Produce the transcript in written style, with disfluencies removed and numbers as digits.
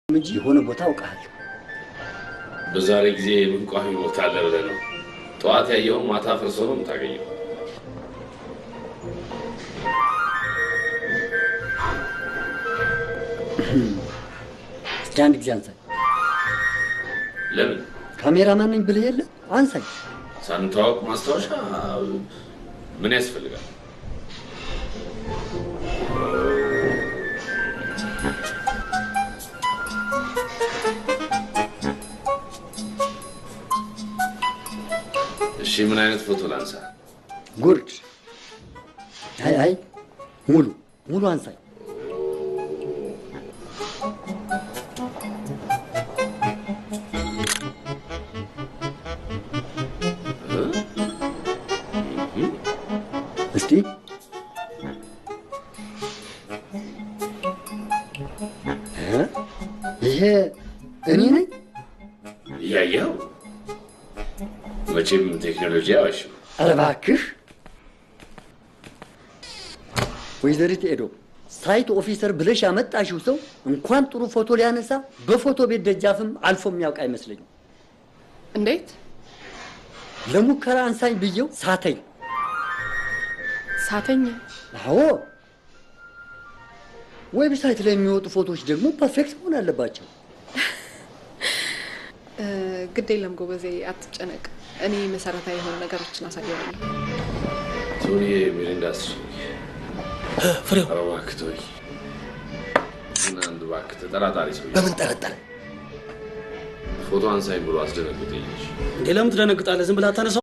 እንጂ የሆነ ቦታ አውቃለሁ። በዛሬ ጊዜ ምን ቋሚ ቦታ አለ ብለህ ነው? ጠዋት ያየኸው ማታ ፈርሶ ነው የምታገኘው። እስቲ አንድ ጊዜ አንሳኝ። ለምን? ካሜራማን ነኝ ብለህ የለ አንሳኝ። ሳንተዋወቅ ማስታወሻ ምን ያስፈልጋል? እሺ ምን አይነት ፎቶ ላንሳ? ጉርድ። አይ አይ ሙሉ ሙሉ አንሳኝ። እስቲ ይሄ እኔ ነኝ? እያየኸው መቼም ቴክኖሎጂ አይዋሽም። ኧረ እባክህ ወይዘሪት ኤዶ site officer ብለሽ ያመጣሽው ሰው እንኳን ጥሩ ፎቶ ሊያነሳ በፎቶ ቤት ደጃፍም አልፎ የሚያውቅ አይመስለኝም። እንዴት? ለሙከራ አንሳኝ ብዬው ሳተኝ። ሳተኝ? አዎ። website ላይ የሚወጡ ፎቶዎች ደግሞ perfect መሆን አለባቸው። ግድ የለም ጎበዜ፣ አትጨነቅ። እኔ መሰረታዊ የሆኑ ነገሮችን አሳየዋለሁ። ቶኒ ሚሪንዳ ስጪኝ። ፍሬው ኧረ እባክህ ተወኝ። እና አንድ እባክህ ተጠራጣሪ ሰውዬ። በምን ጠረጠረ? ፎቶ አንሳኝ ብሎ አስደነግጠኝ እንጂ። እንዴ ለምን ትደነግጣለህ? ዝም ብለህ አታነሳውም?